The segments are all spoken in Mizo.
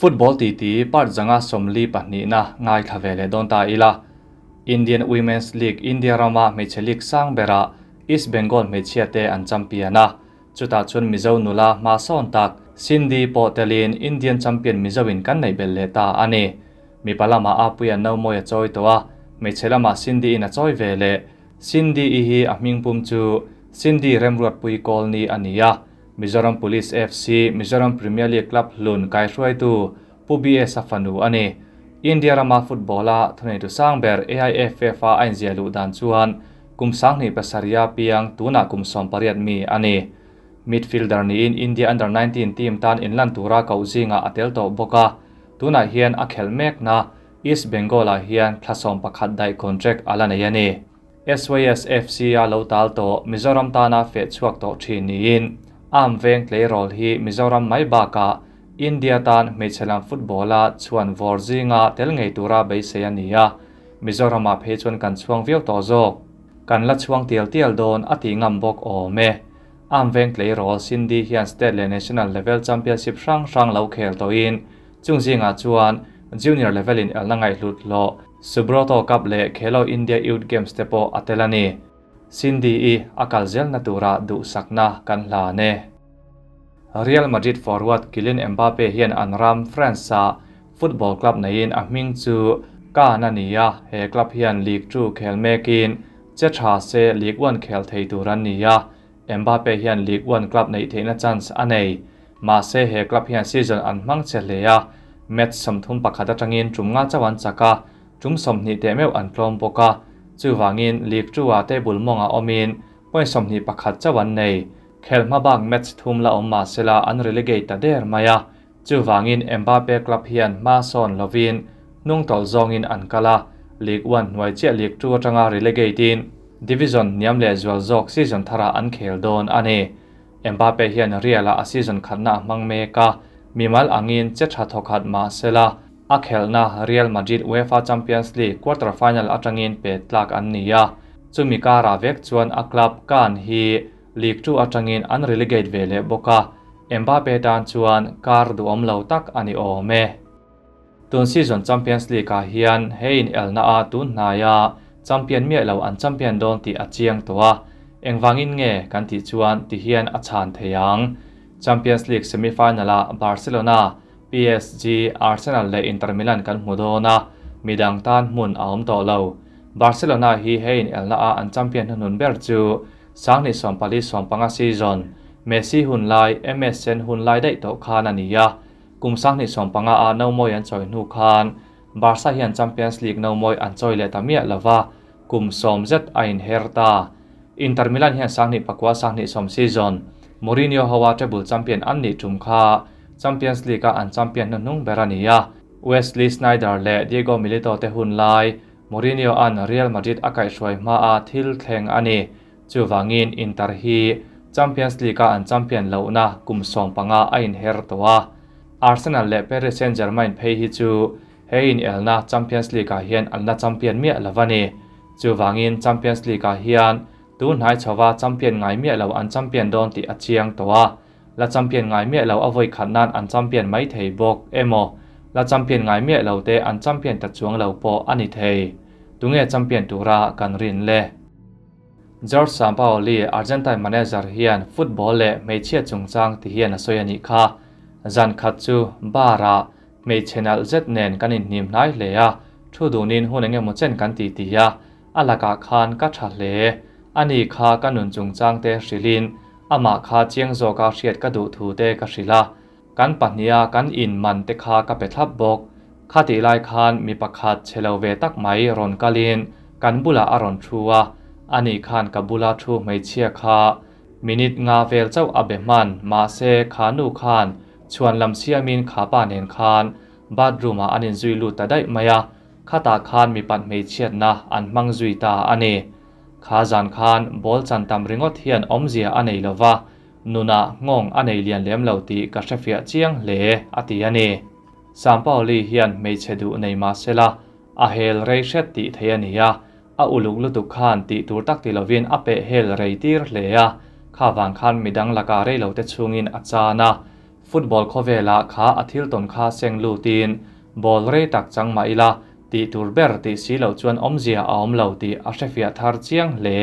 Football titi part 52na ngaithla ve leh dawn ta ila. Indian Women's League India rama hmeichhe league sang berah East Bengal hmeichhia te an champion a, chutah chuan Mizo nula hma sawn tak Cindy pawh telin Indian champion Mizo-in kan neih belh leh ta a ni. Mipa lamah Apuia Nomawi a chawi tawh a, hmeichhe lamah Cindy-in a chawi ve leh. Cindy-i hi a hmingpum chu Cindy Remruatpui Kawlni a ni a, Mizoram Police FC, Mizoram Premier League club hlun kaihruaitu Pu BS-a fanu a ni. India rama football-a thuneitu sang ber AIFF-a a inziah luh dan chuan kum 27 a piang tunah kum 18 mi a ni. Midfielder niin India Under 19 team tan inlan tura koh zingah a tel tawh bawk a, tunah hian a khelh mekna East Bengal-ah hian thla 11 daih contract a la nei a ni. SYS FC a lo tal tawh Mizoram tana feh chhuak tawh thin niin Arm veng tleirawl hi Mizoram mai bakah India tan hmeichhe lam football-a chhuan vawr zinga tel ngei tura beisei a ni a, Mizoramah phei chuan kan chhuang viau tawh zawk. Kan la chhuang tial tial dawn a tih ngam bawk awm e. Arm veng tleirawl Cindy hian state leh national level championship hrang hrang lo khel tawhin chung zingah chuan junior level in elna ngaihhlut hlawh Subroto Cup leh Khelo India Youth Games te pawh a tel a ni. Cindy-i a kal zelna tura duhsakna kan hlan e. Real Madrid forward Kylian Mbappe hian an ram France-ah football club neiin a hming chu Cannes a ni a, he club hian League 2 khel mekin che tha se League 1 khel thei tur an ni a, Mbappe hian League 1 club neih theihna chance a nei. Mahse he club hian season an hmang che hle a, match 31 atangin tum nga chauh an chak a, tum 20 teh meuh an tlawm bawk a, chuwangin League 2 ah table mawngah awmin point 21 chauh an nei. Khel hma bak match thum la awm mahsela an relegate ta der mai a, chuwangin Mbappe club hian hma sawn lovin hnung tawlh zawngin an kal a, League 1 hnuai chiah League 2 atanga relegate in division hniam leh zual zawk season tharah an khel dawn a ni. Mbappe hian Real a a season khatna a hmang mek a, mimal angin che tha thawkhat mahsela a khelhna Real Madrid UEFA Champions League quarter final atangin pe tlak an ni a, chumi karah vek chuan a club Cannes hi League 2 atangin an relegate ve leh bawk a, Mbappe tan chuan kar duhawm lo tak a ni awm e. Tun season Champions League ah hian hein elna a tun hnaia champion miah lo an champion dawn tih a chiang tawh a, engwangin nge kan tih chuan ti hian a chhan thei ang. Champions League semi-final ah Barcelona, PSG, Arsenal leh Inter Milan kan hmu dawn a, midang tan hmun a awm tawh lo. Barcelona hi hein elna a an champion hnuhnun ber chu 2024-25 season Messi hun lai MSN hun lai daih tawh khan a ni a, kum 2025 a nomawi an chawi hnu khan Barca hian Champions League nomawi an chawi leh ta miah lova, kum 10 zet a inher ta. Inter Milan hian 2009-2010 season Mourinho hoa treble champion an nih tum kha Champions League a an champion hnuhnung ber a ni a, Wesley Sneijder leh Diego Milito te hun lai Mourinho an Real Madrid a kaihhruai hma a thil thleng a ni. Chuwangin Inter hi Champions League a an champion lohna kum 15 a inher tawh a. Arsenal leh Paris Saint-Germain phei hi chu hein elna Champions League ah hian an la champion miah lova ni. Chuwangin Champions League ah hian tu hnai chhowa champion ngai miah lo an champion dawn tih a chiang tawh a. La champion ngai miah lo a voi khat nan an champion mai thei bawk emaw la champion ngai miah lo te an champion ta chuang lo pawh a ni thei. Tunge champion tura kan rin le. Jorge Sampaoli, Argentine manager hian football leh hmeichhia chungchang ti hian a sawi a nih kha. Zan khat chu bar ah hmeichhe nalh zet nen kan inhnim hnai hle a, thu dunin hun enge maw chen kan ti ti a, a lakah khan ka tha hle. Ani kha ka nun chungchang te hrilhin amah kha chiang zawka hriat ka duh thu te ka hrilh a, kan pahnih a kan in man te kha ka pe thlap bawk. Kha ti lai khan mi pakhat che lo ve tak mai rawn kalin kan bulah a rawn thu a, ani khan ka bula thu hmeichhia kha minute nga vel chauh a be hman, mahse kha nu khan chuan lam siamin kha pa nen khan bathroom ah an inzui lut ta daih mai a, khatah khan mi pan hmeichhiatna an hmang zui ta a ni. Kha zan khan ball chan tam ringawt hian awmzia a nei lova, nuna ngawng a nei lian lem lo tih ka hrefiah chiang hle a ti a ni. Sampaoli hian hmeichhe duh nei mahsela a hel rei hret tih thei a ni a, a uluk lutuk khan tih tur tak ti lovin a peh hel rei tir hle a, kha vang khan midang laka rei lo te chungin a chan a. Football khawvelah kha a thil tawn kha seng lutin ball rei tak chang mah ila tih tur ber tih si loh chuan awmzia a awm lo tih a hrefiah thar chiang hle.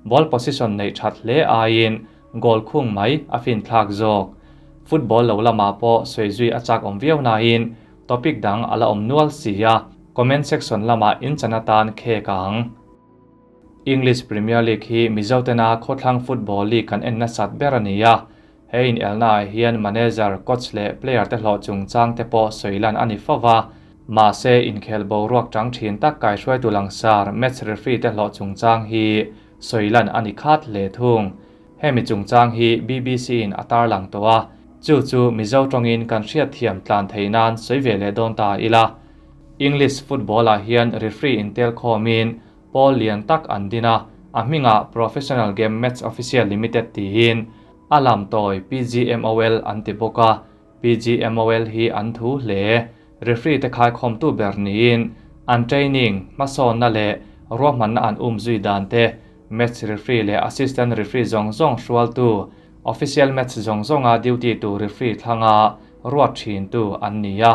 Ball position neih that hle aiin goal khung mai a finthlak zawk. Football lo lamah pawh sawi zui a chak awm viau nain topic dang a la awm nual si a, comment section lamah in chan atan khek ang. English Premier League hi Mizo tena khawthlang football league kan en nasat ber a ni a. He inelnaah hian manager, coach leh player te hlawh chungchang te pawh sawi lan a ni fo va. Mahse, inkhel boruak chang thin tak kaihruaitu langsar match referee te hlawh chungchang hi sawi lan a ni khat hle thung. Hemi chungchang hi BBC in a tarlang tawh a, chu chu Mizo tawngin kan hriatthiam tlan theih nan sawi ve leh dawn ta ila. English football-ah hian referee intel khawmin pawl lian tak an din a, a hmingah Professional Game Match Official Limited tiin a lam tawi PGMOL an ti bawk a, PGMOL hi an thu hle. Referee te khaikhawmtu ber niin an training, hmasawnna leh ruahmanna an um zui dan te, match referee leh assistant referee zawng zawng hrualtu, official match zawng zawnga duty tu referee thlanga ruat thintu an ni a,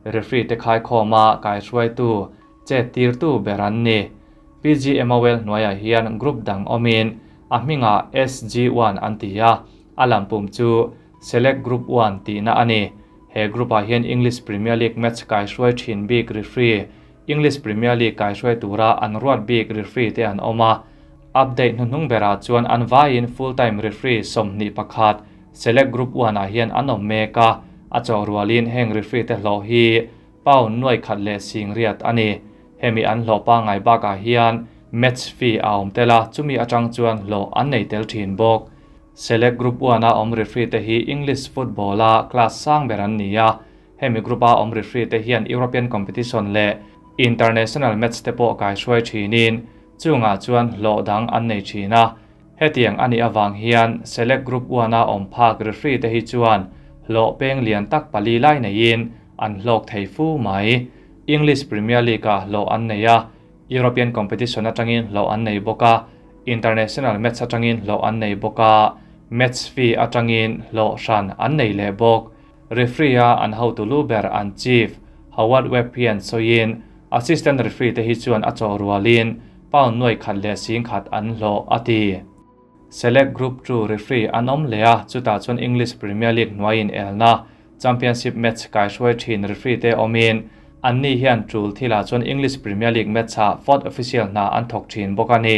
referee te khaikhawma kaihruaitu, chet tirtu ber an ni. PGMOL hnuaiah hian group dang awmin a hmingah SG1 an ti a, a lampum chu Select Group 1 tihna a ni. He group-ah hian English Premier League match kaihruai thin bik referee, English Premier League kaihruai tura an ruat bik referee te an awm a. Update hnuhnung berah chuan an vaiin full-time referee 21 Select Group 1-ah hian an awm mek a, a chawh rualin heng referee te hlawh hi pound nuai khat leh sing riat a ni. Hemi an hlawh pangai bakah hian match fee a awm tel a, chumi atang chuan hlawh an nei tel thin bawk. Select Group 1 a awm referee te hi English football a class sang ber an ni a, hemi group a awm referee te hian European competition leh international match te pawh kaihruai thinin chungah chuan hlawh dang an nei thin a. Hetiang a nih avang hian Select Group 1 a awm phak referee te hi chuan hlawh peng lian tak pali lai neiin an hlawk thei fu mai. English Premier League ah hlawh an nei a, European competition atangin hlawh an nei bawk a, international match atangin hlawh an nei bawk a, match fee atangin hlawh hran an nei leh bawk. Referee a an hotu lu ber an chief Howard Webb hian sawiin assistant referee te hi chuan a chawh rualin pound nuai khat leh sing khat an hlawh a ti. Select Group 2 referee an awm leh a, chutah chuan English Premier League hnuaiin elna Championship match kaihruai thin referee te awmin an ni hian tul thilah chuan English Premier League match ah fourth official hna an thawk thin bawk a ni.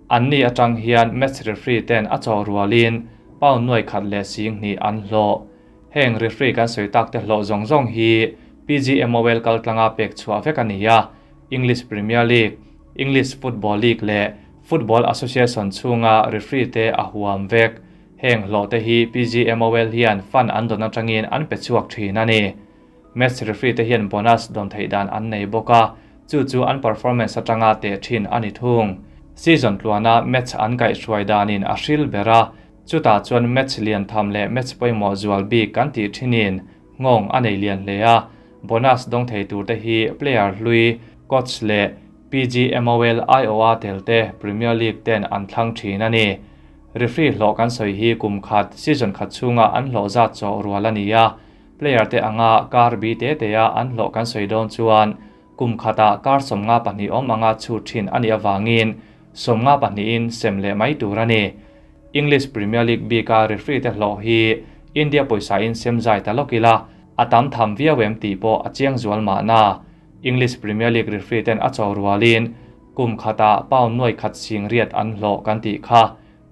An ni atang hian match referee ten a chawh rualin pound nuai khat leh sing hnih an hlawh. Heng referee kan sawi tak te hlawh zawng zawng hi PGMOL kaltlanga pek chhuah vek a ni a, English Premier League, English Football League leh Football Association chhunga referee te a huam vek. Heng hlawh te hi PGMOL hian fund an dawn atangin an pe chhuak thin a ni. Match referee te hian bonus dawn theih dan an nei bawk a, chu chu an performance atanga teh thin a ni thung. Season tluana match an kaihhruai danin a hril ber a, chutah chuan match lian tham leh match pawimawh zual bik kan tih thinin ngawng a nei lian hle a, bonus dawng thei tur te hi player hlui, coach leh PGMOL IOA tel te Premier League ten an thlang thin a ni. Referee hlawh kan sawi hi kum khat season khat chhunga an hlawh zat chawh rual a ni a, player te anga kar bi te te a an hlawh kan sawi dawn chuan kum khatah kar 52 awm anga chhut thin a nih awangin 52 in sem leh mai tur a ni. English Premier League bika referee te hlawh hi India pawisa in sem zai ta lawk ila a tam tham viau em tih pawh a chiang zual mahna. English Premier League referee ten a chaw rualin kum khatah pound nuai khat sing riat an hlawh kan tih kha.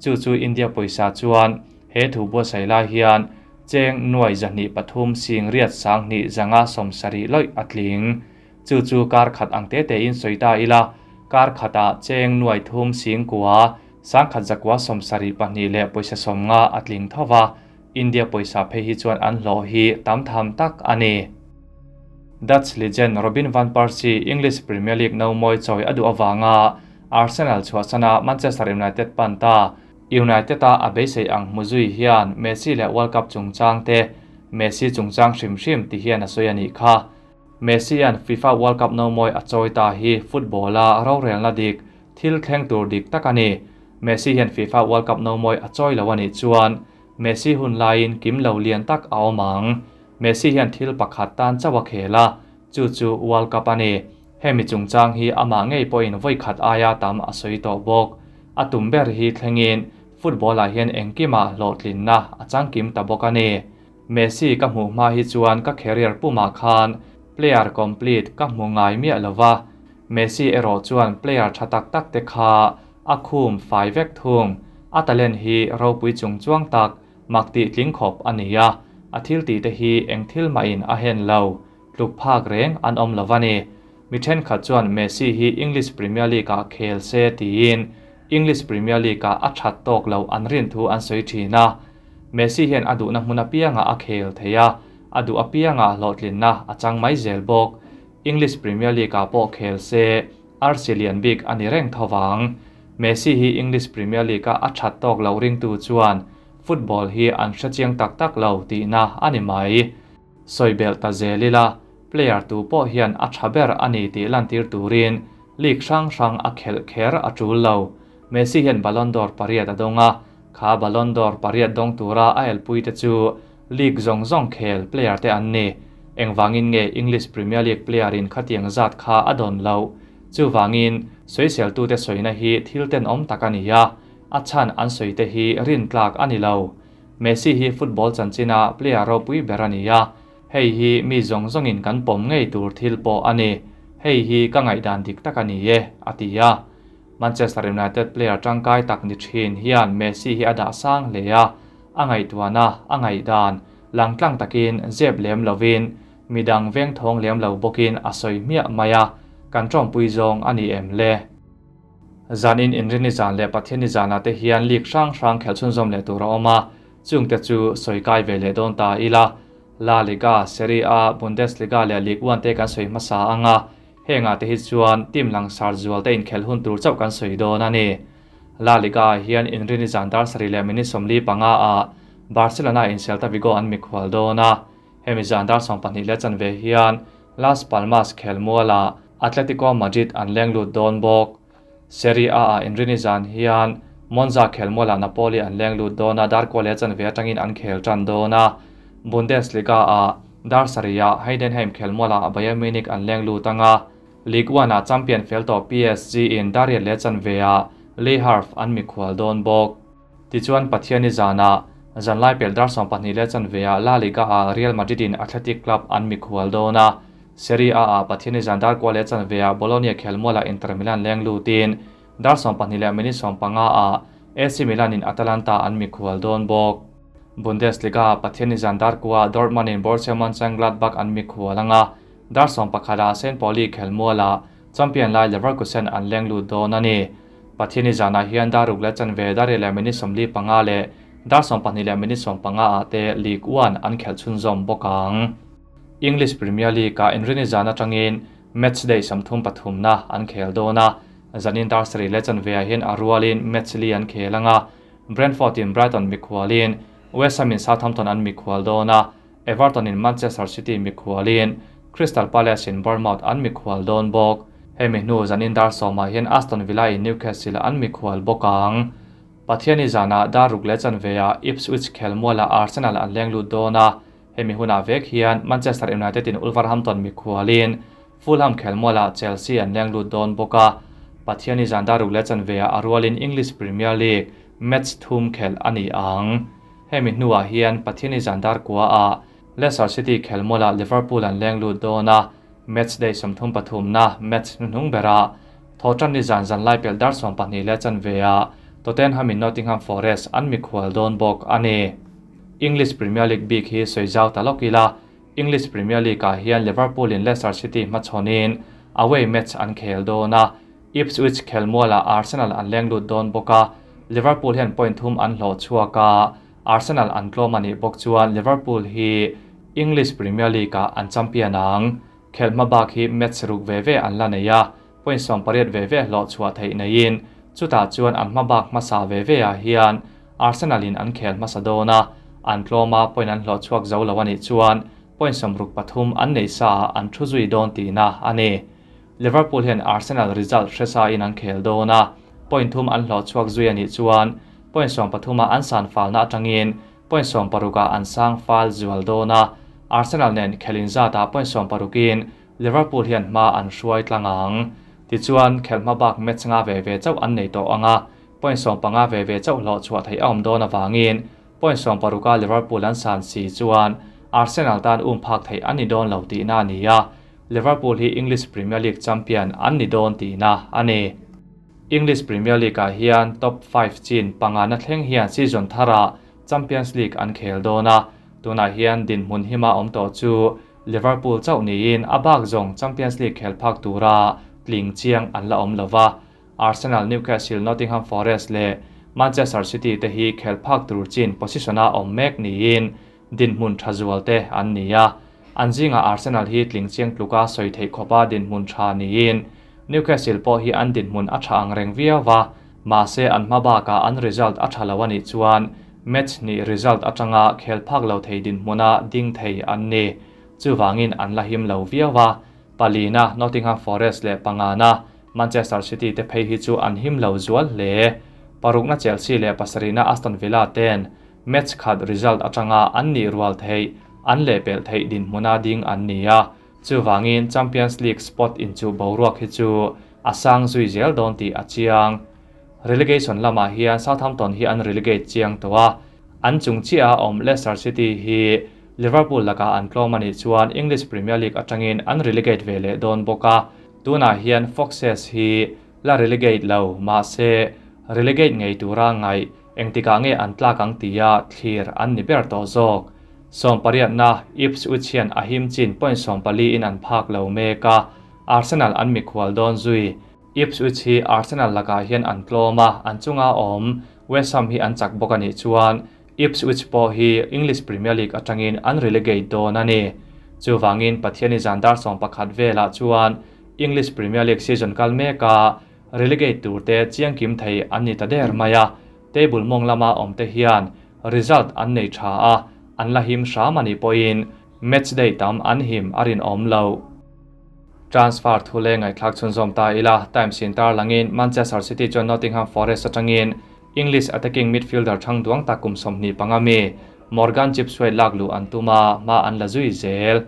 Chu chu India pawisa chuan he thu buatsaih lai hian cheng nuai zahnih pathum sing riat sang hnih zanga 70 lawih a tling. Chu chu kar khat ang te te in sawi ta ila kar khatah cheng nuai thum sing kua sang khat zakwa 72 leh pawisa 50 a tling thowa. India pawisa phei hi chuan an hlawh hi tam tham tak a ni. Dutch legend Robin van Persie English Premier League no moi chawi a duh awanga Arsenal chhuahsana Manchester United pan ta. United a a beisei ang hmuzui hian Messi leh World Cup chungchang te Messi chungchang hrim hrim ti hian a sawi a nih kha. Messi an FIFA World Cup no moi a chawi ta hi football a rorelna dik thil thleng tur dik tak a ni. Messi hian FIFA World Cup no moi a chawi lo a nih chuan. Messi hun laiin kim lo lian tak a awm ang. Messi hian thil pakhat tan chauh a khel a, chu chu World Cup a ni. Hemi chungchang hi amah ngei pawhin vawi khat aia tam a sawi tawh bawk. A tum ber hi thlengin football-ah hian engkimah hlawhtlinna a changkim ta bawk a ni. Messi ka hmuh hma hi chuan ka career pumah khan player complete ka hmu ngai miah lo va, Messi erawh chuan player tha tak tak te kha a khum fai vek thung. A talent hi ropui chung chuang tak mak tih tling khawp a ni a, a thil tih te hi eng thil mahin a hen lo, tluk phak reng an awm lo va ni. Mi thenkhat chuan Messi hi English Premier League-ah khel se tiin English Premier League-ah a that tawk loh an rin thu an sawi thin a. Messi hian a duhna hmun apiangah a khel thei a, a duh apiangah hlawhtlinna a chang mai zel bawk. English Premier League-ah pawh khel se arsi lian bik a ni reng tho vang. Messi hi English Premier League-a a that tawk loh ringtu chuan football hi an hrechiang tak tak lo tihna a ni mai. Sawi belh ta zel ila, player tu pawh hian a tha ber a ni tih lantir turin league hrang hrang a khelh kher a tul lo. Messi hian Ballon d'Or pariat a dawng a, kha Ballon d'Or pariat dawng tura a elpui te chu league zawng zawng khel player te an ni. Engvangin nge English Premier League player in khatiang zat kha a dawn loh? Chuvangin, sawiseltute sawina hi thil tenawm tak a ni a, a chhan an sawi te hi rintlak a ni lo. Messi hi football chanchina player ropui ber a ni a, hei hi mi zawng zawngin kan pawm ngei tur thil pawh a ni. Hei hi ka ngaihdan dik tak a ni e, a ti a. Manchester United player tangkai tak ni thin hian Messi hi a dah sang hle a, a ngaihtuahna, a ngaihdan, langtlang takin zep lem lovin, midang vengthawng lem lo bawkin a sawi hmiah mai a, kan tawmpui zawng a ni em le? Zanin Inrini zan leh Pathianni zanah te hian league hrang hrang khelh chhunzawm leh tur a awm a, chungte chu sawi kai ve leh dawn ta ila. La Liga, Serie A, Bundesliga leh Ligue 1 te kan sawi hmasa ang a, hengah te hi chuan team langsar zual te inkhelh hun tur chauh kan sawi dawn a ni. La Liga ah hian Inrini zan dar sarih leh minute 45 ah Barcelona in Celta Vigo an mikhual dawn a, hemi zan dar 12 leh chanve hian Las Palmas khelmualah Atletico Madrid an leng lut dawn bawk. Serie A ah Inrini zan hian Monza khelmualah Napoli an leng lut dawn a, dar kaw leh chanve atangin an khel tan dawn a. Bundesliga ah dar sarih ah Heidenheim khelmualah Bayern Munich an leng lut ang a. Ligue 1 ah champion fel tawh PSG in dar riat leh chanve ah Le Havre an mikhual dawn bawk. Tichuan Pathianni zanah zanlai pelh dar 12 leh chanve ah La Liga ah Real Madrid in Athletic Club an mikhual dawn a. Serie A ah Pathianni zan dar kua leh chanve ah Bologna khelmualah Inter Milan leng lutin dar 12 leh minute 15 ah AC Milan in Atalanta an mikhual dawn bawk. Bundesliga ah Pathianni zan dar kua ah Dortmund in Borussia Mönchengladbach an mikhual ang a, dar 11 ah St. Pauli khelmualah champion lai Leverkusen an leng lut dawn a ni. Pathianni zanah hian dar ruk leh chanve dar riat leh minute 45 leh dar 12 leh minute 15 ah te League 1 an khelh chhunzawm bawk ang. English Premier League ah Inrini zan atangin match day 33 na an khel dawn a, zanin dar sarih leh chanve ah hian a rualin match li an khel ang a, Brentford in Brighton mikhualin, West Ham in Southampton an mikhual dawn a, Everton in Manchester City mikhualin, Crystal Palace in Bournemouth an mikhual dawn bawk. Hemi hnu zanin dar sawmah hian Aston Villa in Newcastle an mikhual bawk ang. Pathianni zanah dar ruk leh chanve ah Ipswich khelmualah Arsenal an leng lut dawn a, hemi hunah vek hian Manchester United in Wolverhampton mikhualin Fulham khelmualah Chelsea an leng lut dawn bawk a. Pathianni zan dar ruk leh chanve ah a rualin English Premier League match thum khelh a ni ang. Hemi hnuah hian Pathianni zan dar kua ah Leicester City khelmualah Liverpool an leng lut dawn a, match day 33 na match hnuhnung berah Thawhtanni zan zanlai pelh dar 12 leh chanve ah Tottenham in Nottingham Forest an mikhual dawn bawk a ni. English Premier League bik hi sawi zau ta lawk ila, English Premier League ah hian Liverpool in Leicester City hmachhawnin away match an khel dawn a, Ipswich khelmualah Arsenal an leng lut dawn bawk a, Liverpool hian point thum an hlawh chhuak a, Arsenal an tlawm a nih bawk chuan Liverpool hi English Premier League ah an champion ang. Khelh hma bak hi match ruk ve ve an la nei a, point 18 ve ve hlawh chhuah theih neiin chutah chuan an hma bak hmasa ve ve ah hian Arsenal in an khel hmasa dawn a, an tlawm a point an hlawh chhuak zo lo a nih chuan point 63 an nei sa ah an thu zui dawn tihna a ni. Liverpool hian Arsenal result hresa in an khel dawn a, point thum an hlawh chhuak zui a nih chuan point 13 ah an san falna atangin point 16 ah an sang fal zual dawn a, Arsenal nen khelh inzatah point 16 in Liverpool hian hma an hruai tlang ang. Tichuan, khelh hma bak match nga ve ve chauh an nei tawh ang a, point 15 ve ve chauh hlawh chhuah theih a awm dawn avangin point 16 a Liverpool an san si chuan Arsenal tan um phak theih an ni dawn lo tihna a ni a, Liverpool hi English Premier League champion an ni dawn tihna a ni. English Premier League-ah hian top five chin pangana thleng hian season tharah Champions League an khel dawn a, tunah hian dinhmun hima awm tawh chu Liverpool chauh niin a bak zawng Champions League khel phak tura tling chiang an la awm lo va, Arsenal, Newcastle, Nottingham Forest leh Manchester City te hi khel phak tur chin position-a awm mek niin dinhmun tha zual te an ni a. An zingah Arsenal hi tling chiang tluka sawi theih khawpa dinhmun tha niin Newcastle pawh hi an dinhmun a tha ang reng viau va, mahse an hma bakah an result a tha lo a nih chuan match hnih result atanga khel phak lo thei dinhmuna ding thei an ni. Chuvangin an la him lo viau va, palina Nottingham Forest leh pangana Manchester City te phei hi chu an him lo zual hle. Parukna Chelsea leh pasarihna Aston Villa ten match khat result atanga an nih rual theih an lehpelh theih dinhmuna ding an ni a. Chuvangin Champions League spot inchuh boruak hi chu a sang zui zel dawn tih a chiang. Relegation lamah hian Southampton hi an relegate chiang tawh a, an chung chiah a awm Leicester City hi Liverpool lakah an tlawm a nih chuan English Premier League atangin an relegate ve leh dawn bawk a, tunah hian Foxes hi la relegate lo mahse relegate ngei tura ngaih engtikah nge an tlak ang tia thlir an ni ber tawh zawk. Sawmpariatna, Ipswich hian a him chin point 14 in an phak lo mek a, Arsenal an mikhual dawn zui. Ipswich hi Arsenal lakah hian an tlawm a, an chunga awm West Ham hi an chak bawk a nih chuan Ipswich pawh hi English Premier League atangin an relegate dawn a ni. Chuvangin Pathiani zan dar 11 velah chuan English Premier League season kal meka relegate turte chiang kim thei an ni ta der mai a, table mawng lama awmte hian result an nei tha a, an la him hram a nih pawhin match day tam an him a rinawm lo. Transfer thu leh ngaihthlak chhunzawm ta ila, Times in tarlangin Manchester City chuan Nottingham Forest atangin English attacking midfielder thang duang tak kum 25 mi Morgan Gibbs-White lak luh an tum a, hma an la zui zel.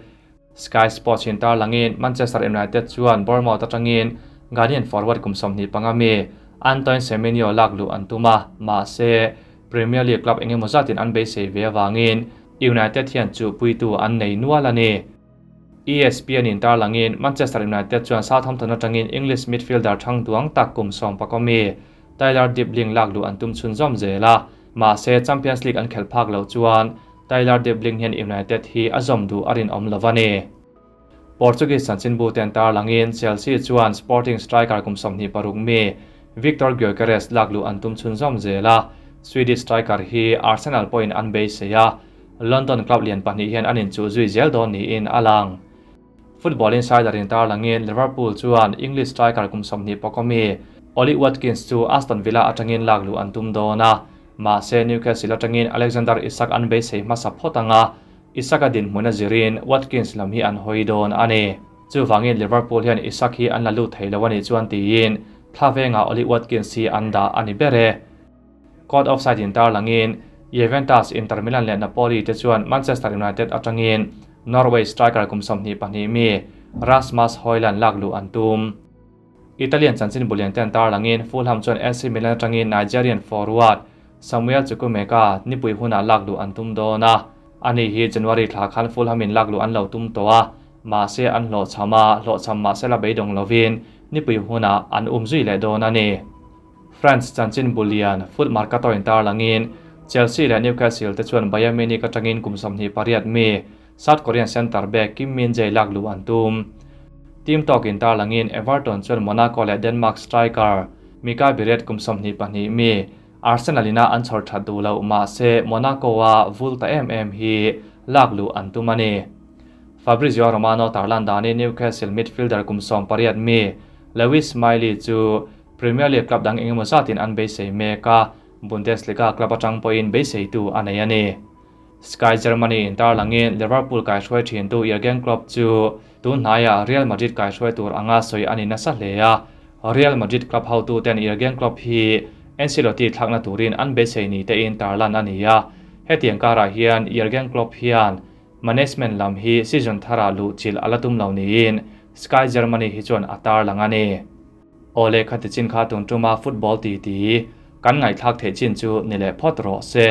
Sky Sports in tarlangin Manchester United chuan Bournemouth atangin Ghanaian forward kum 25 mi Antoine Semenyo lak luh an tum a, mahse Premier League club engemaw zatin an beisei ve avangin United hian chuhpuitu an nei nual a ni. ESPN in tarlangin Manchester United chuan Southampton atangin English midfielder thang duang tak kum 14 mi Tyler Dibling lak luh an tum chhunzawm zel a, mahse Champions League an khelh phak loh chuan Tyler Dibling hian United hi a zawm duh a rinawm lo a ni. Portuguese chanchinbu ten tarlangin Chelsea chuan Sporting striker kum 26 mi Victor Gyökeres lak luh an tum chhunzawm zel a, Swedish striker hi Arsenal pawhin an beisei a, London club lian pahnih hian an inchuh zui zel dawn niin a lang. Football Insider in tarlangin Liverpool chuan English striker kum 24 mi Ollie Watkins chu Aston Villa atangin lak luh an tum dawn a, mahse Newcastle atangin Alexander Isak an beisei hmasa phawt anga Isak a dinhmun a zirin Watkins lam hi an hawi dawn a ni. Chuvangin Liverpool hian Isak hi an la lut thei lo a nih chuan tiin thla vengah Ollie Watkins hi an dah a ni ber e. Caught offside in tarlangin Juventus, Inter Milan leh Napoli te chuan Manchester United atangin Norway striker kum 22 mi Rasmus Højlund lak luh an tum. Italian chanchin bulian ten tarlangin Fulham chuan AC Milan atangin Nigerian forward Samuel Chukwuemeka nipui hunah lak luh an tum dawn a. Ani hi January thla khan Fulham in lak luh an lo tum tawh a, mahse an hlawhchham a, hlawhchham mahse la beidawng lovin nipui hunah an um zui leh dawn a ni. France chanchin bulian Foot Mercato in tarlangin Chelsea leh Newcastle te chuan Bayern Munich atangin kum 28 mi South Korean centre back Kim Min-jae lak luh an tum. Team talk in tarlangin Everton chuan Monaco leh Denmark striker Mika Biereth kum 22 mi Arsenal ina an chhawr that duh loh mahse Monaco a vul ta em em hi lak luh an tum a ni. Fabrizio Romano tarlan dani Newcastle midfielder kum 18 mi Lewis Miley chu Premier League club dang engemaw zatin an beisei mek a, Bundesliga club atang pawhin beiseitu a nei a ni. Sky Germany in tarlangin Liverpool kaihruai thin tu Jurgen Klopp chu tun hnaiah Real Madrid kaihruai tur anga sawi a ni nasa hle a, Real Madrid club hotu ten Jurgen Klopp hi Ancelotti thlakna turin an beisei ni tein tarlan a ni a. Hetiang karah hian Jurgen Klopp hian management lam hi season tharah luh chilh a la tum lo niin Sky Germany hi chuan a tarlang a ni. Awle khati chin kha tun tuma football titi kan ngaihthlak theih chin chu ni leh phawt rawh se.